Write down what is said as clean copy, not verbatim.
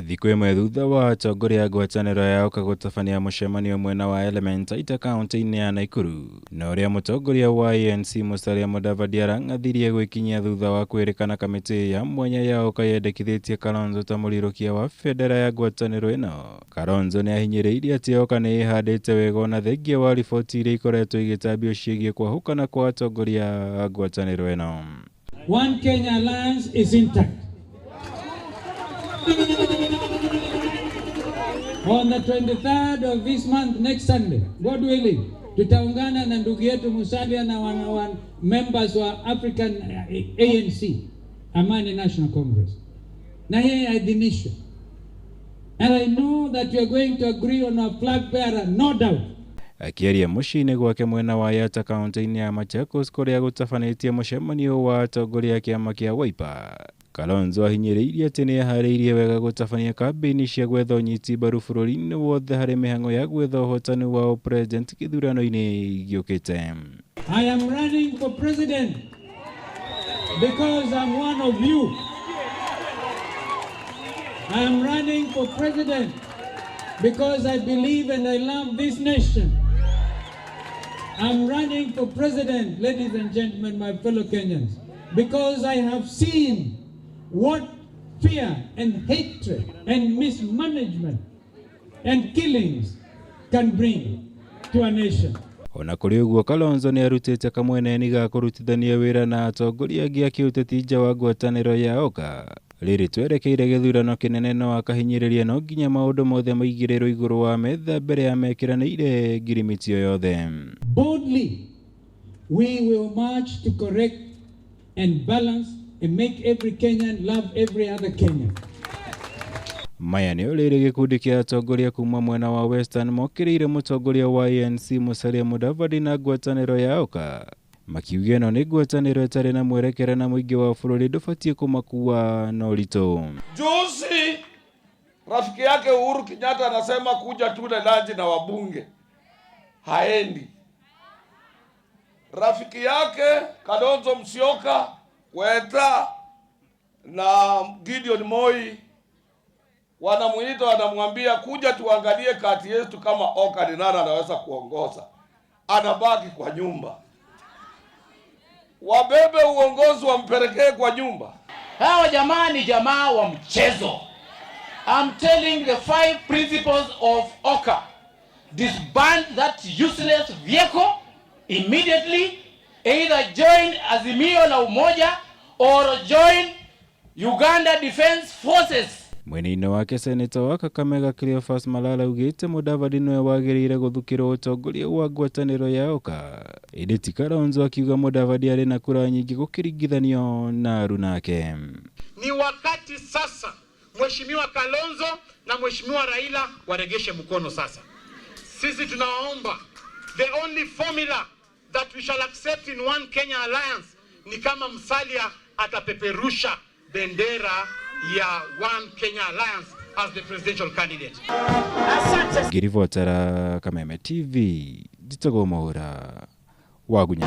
Thikũ ĩmwe thutha wa atongoria a ngwatanĩro ya OKA gũtabania mũcemanio mwena wa Elementaita kaunti-inĩ ya Nakuru, na ũrĩa mũtongoria wa ANC Musalia Mudavadi arang'athirie gwĩkinyia thutha wa kwĩrĩkana kamĩtĩ ya mwanya ya OKA yendekithĩtie Kalonzo ta mũrirũkia wa bendera ya ngwatanĩro ĩno. Kalonzo nĩ ahinyĩrĩirie atĩ OKA nĩ ĩhandĩte wega ona thengia wa riboti iria ikoretwo igĩtambio ciĩgiĩ kwahũkana kwa atongoria a ngwatanĩro ĩno. One Kenya Alliance is intact. On the 23rd of this month, next Sunday, God willing, tutaungana na ndugu yetu Musalia na wana members wa African ANC, Amani National Congress, na yeye aidhinishwe. And I know that we are going to agree on our flag bearer, no doubt. Akĩaria mũciĩ-inĩ gwake mwena wa Yatta kaunti-inĩ ya Machakos kũrĩa gũtabanĩtie mũcemanio wa atongoria a kĩama kĩa Wiper, Kalonzo ahinyĩrĩirie atĩ nĩ eharĩirie wega gũtabania kambĩini cia gwetha ũnyiti mbaru bũrũri-inĩ wothe harĩ mĩhang'o ya gwetha ũhotani wa ũpresident gĩthurano-inĩ gĩũkĩte. I am running for president because I'm one of you. I am running for president because I believe and I love this nation. I'm running for president, ladies and gentlemen, my fellow Kenyans, because I have seen what fear and hatred and mismanagement and killings can bring to a nation. Ona kũrĩ ũguo, Kalonzo nĩ arutĩte kamweneni ga kũrutithania wĩra na atongoria angĩ a kĩũteti nja wa ngwatanĩro ya OKA rĩrĩ twerekeire gĩthurano kĩnene, no akahinyĩrĩria no nginya maũndũ mothe maigĩrĩrwo igũrũ wa metha mbere ya mekĩranĩire ngirimiti o yothe. Boldly, we will march to correct and balance and make every Kenyan love every other Kenyan. Maya nĩ rĩrĩ gĩkundi kĩa atongoria kuma mwena wa Western mokĩrĩire mũtongoria wa ANC Musalia Mudavadi na ngwatanĩro ya OKA, makiuga ĩno nĩ ngwatanĩro ĩtarĩ na mwerekera na mũingĩ wa bũrũri ndũbatiĩ kũmakua na ũritũ. Juzi rafiki yake Uhuru Kenyatta anasema kuja tule lunch na wabunge, haendi. Rafiki yake Kalonzo Musyoka, Weta na Gideon Moi wanamuita, wanamwambia kuja tuangalie kati yetu kama OKA ni nani anaweza kuongoza. Anabaki kwa nyumba, wabebe uongozi wampelekee kwa nyumba. Hawa jamaa ni jamaa wa mchezo. I'm telling the five principles of OKA. Disband that useless vehicle immediately. Either join Azimio la Umoja or join Uganda Defense Forces. Mwena-inĩ wake, seneta wa Kakamega Cleophas Malala augĩte Mudavadi nĩwe wagĩrĩire gũthukĩrwo ũtongoria wa ngwatanĩro ya OKA, ĩndĩ ti Kalonzo, akiuga Mudavadi arĩ na kura nyingĩ gũkĩringithanio na arunake. Ni wakati sasa Mheshimiwa Kalonzo na Mheshimiwa Raila waregeshe mkono sasa. Sisi tunawaomba, the only formula that we shall accept in One Kenya Alliance ni kama Musalia atapeperusha bendera ya One Kenya Alliance as the presidential candidate. Ngĩribotera Kameme TV, njĩtagwo Mwaũra Wagunya.